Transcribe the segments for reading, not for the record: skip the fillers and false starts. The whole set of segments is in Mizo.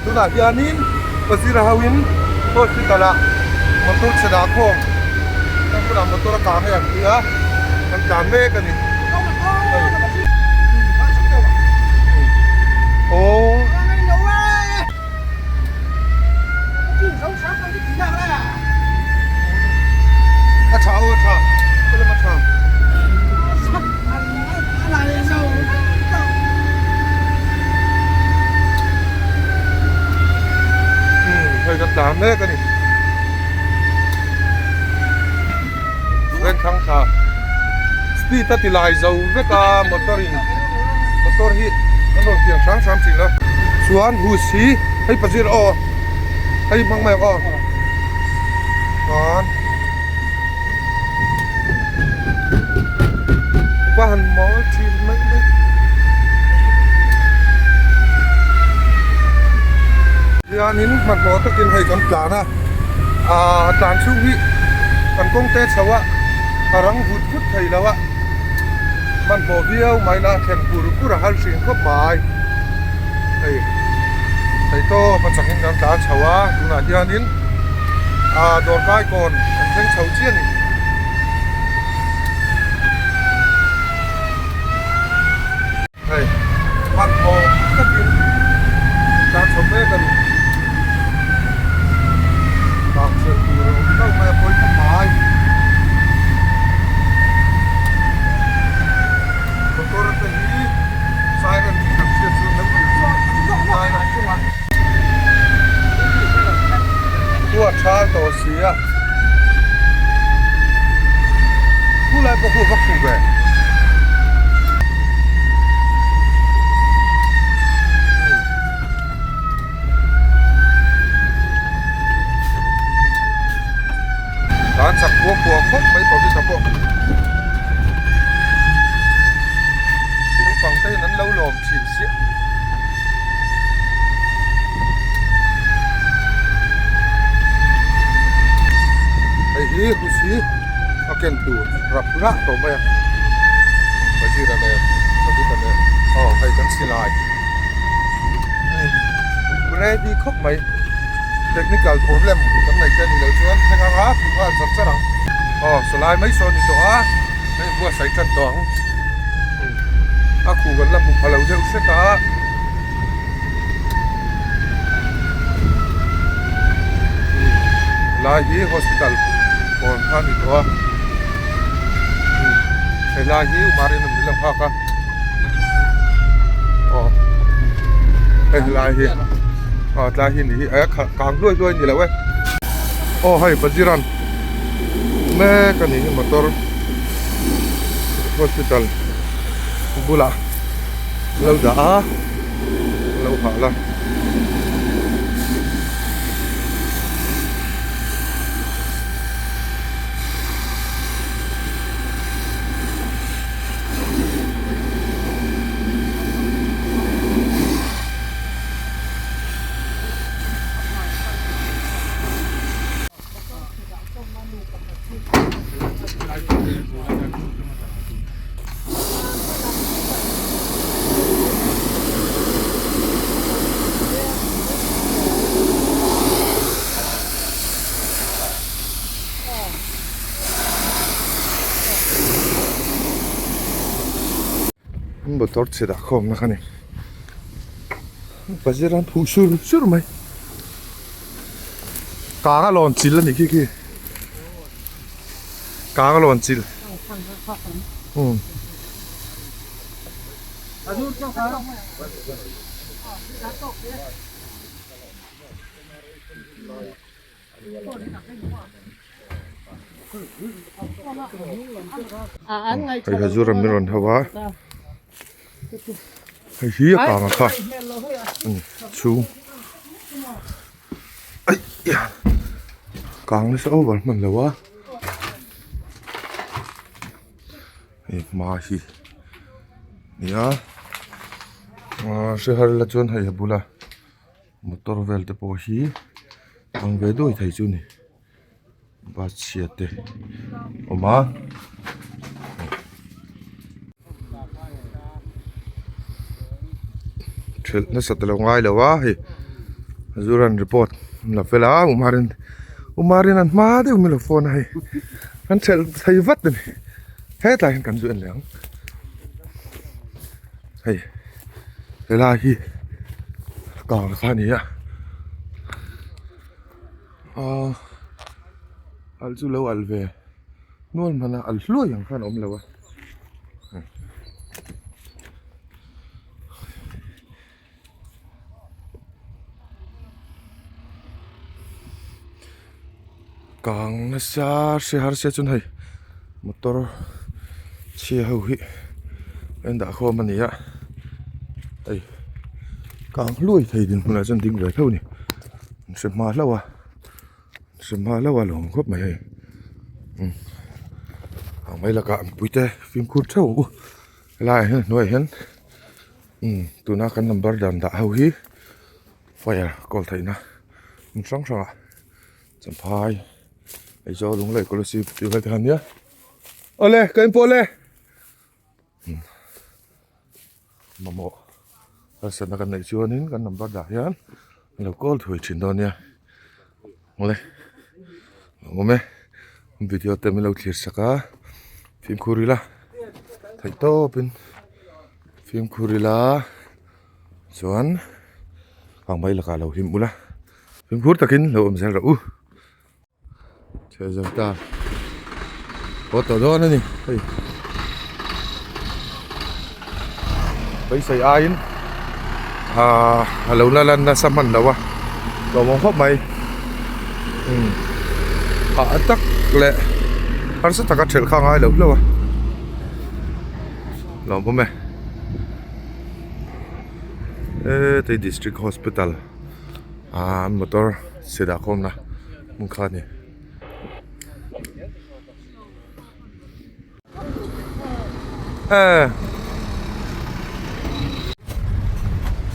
Tunah hianin Pazira hoin hospital ah motor chhe dah khawm kan bulah motor a kang e an ti a kan tlan mek a ni. Aw. A tha aw a tha ka lam a tha. Hei kan tlan mek a ni Vengthlang thla speed a ti lai zo vek a motor in motor hi an rawn pian hrang hrang thin a chuan bus hi hei pazir aw hei hmang mai ang aw chuan. Va han mawi thin mai mai. Hianin hmanhmawh takin hei kan tlan a, aaa tlan chhung hi kan kawng te chho a, a rang vut vut thei lo a, hmanhmawh viau mai la thlen kur kur a har hrin khawp mai. Hei thei tawp a changin kan tlan chho a, tunah hianin aaa dawrkai kawn kan thleng chho chiah a ni. Hei hmanhmawh takin tlan chho mek a ni. Bak chhiat tur a awm deuh mai a pawi khawp mai. Motor te hi siren hi kan hriat chu deuh deuh chu Khua tha tawh si a, khu lai pawh khu a va khuh ve. Tlan chak kuah kuah khawp mai Pavita pawh. Naupang te hian an lo lawm thin siah. Hei hi husi a ken tur rap rah tawh mai a Pazira nen Pavita nen aw hei kan silai ready khawp mai technical problem kan nei te a nih loh chuan thleng anga tih nghal char char ang aw sawlai mai sawn a ni tawh a hei buatsaih tan tawh ang. A khu kan la hmu pha lo deuh hret a. Lai hi hospital pawn kha a ni tawh a. Hei lai hi Umarin an lo nghak a. Aw hei lai hi aw tlai hi ni hi a kang hluai hluai a ni lo e. Aw hei Baziran mek a ni hi motor. Hospital bulah lo dah a lo hah la. Motor chhe dah khawm na kha ni bazar an phuh sur sur mai. Kang a lawn chil a ni khi khi kang a lawn chil umm hei hazur an rawn ho a hei hi a kang a kha ani chhung aih kang nasa over hman lo a hei hma hi nia ah hrehar la chuan hei a bula motor vel te pawh hi ang ve duai thei chu a ni. Bus chhia te awm a. Thelh nasa ta lo ngai lo a hei. Zuran report an la fel a Umarin Umarin an hma deuh min lo phone a hei kan thelh thei vat a ni hetlai hian kan zu en leh ang hei helai hi kang kha a ni a ahh alh chu lo alh ve nual hman a alh hluai ang khan a awm lo a. Kang nasa hre har sia chuan hei motor chhia ho hi a in dah khawm a ni a hei kang hluai thei dinhmunah chuan ding ve tho a ni an hre hma hlauh a hre hma hlauh a lawm khawp mai hei umm ang mai lakah mipuite fimkhur theuh ang u helaiah hian a hnuaiah hian. Umm tuna kan number dan dah ho hi fire call theihna hmun hrang hrangah champhai Aizawl Lunglei Kolasib tih vel te kha ania awle ka inpawh le umm mamawh harsatna kan neih chuanin kan number dah hian an lo call thuai thin dawn nia awle a awm e video te min lo thlir sak a fimkhur ila theih tawpin. Fimkhur ila chuan kang mai lakah lo hlim ula fimkhur takin lo awm zel rawh u chhe zo ta haw tawh dawn a ni hei beisei aiin ahh a lo la lan nasa hman lo a tlawm awm khawp mai umm hah tak leh harsa taka thelh kha a ngai lo hlauh a. Lawm awm e heti district hospital ah motor chhe dah khawmna hmun kha a ni.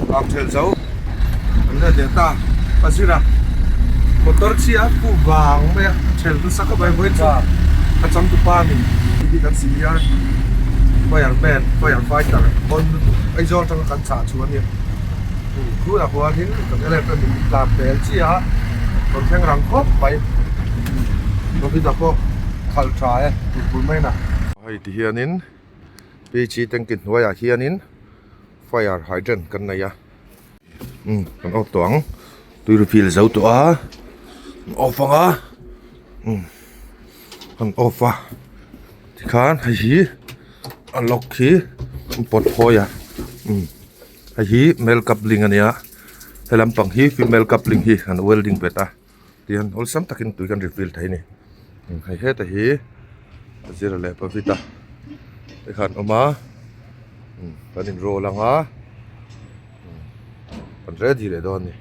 Kang thelh zo an let leh ta a zir a motor chhia a pu vang mai a thelh nasa khawp mai vawiin chu a changtupa a ni tih hi kan senior fire man fire fighter hawn lutuk Aizawl atanga kan chah chu a nia tunah huanin kan lf in tlan pel chiah a rawn thleng rang khawp mai David-a pawh khalh tha e tupui mai na. Hei ti hianin PG tanki hnuaiah hianin fire hydrant kan nei a umm kan off tawh ang tui refill zo tawh a off ang a umm kan off a tikhan hei hi a lock hi an pawt phawi a umm hei hi male coupling a nia he lampang hi female coupling hi an welding bet a tihian awlsam takin tui kan refill thei a ni hei heta hi a zira leh pavita te kha an awm a kan in roll ang a kan ready leh dawn a ni.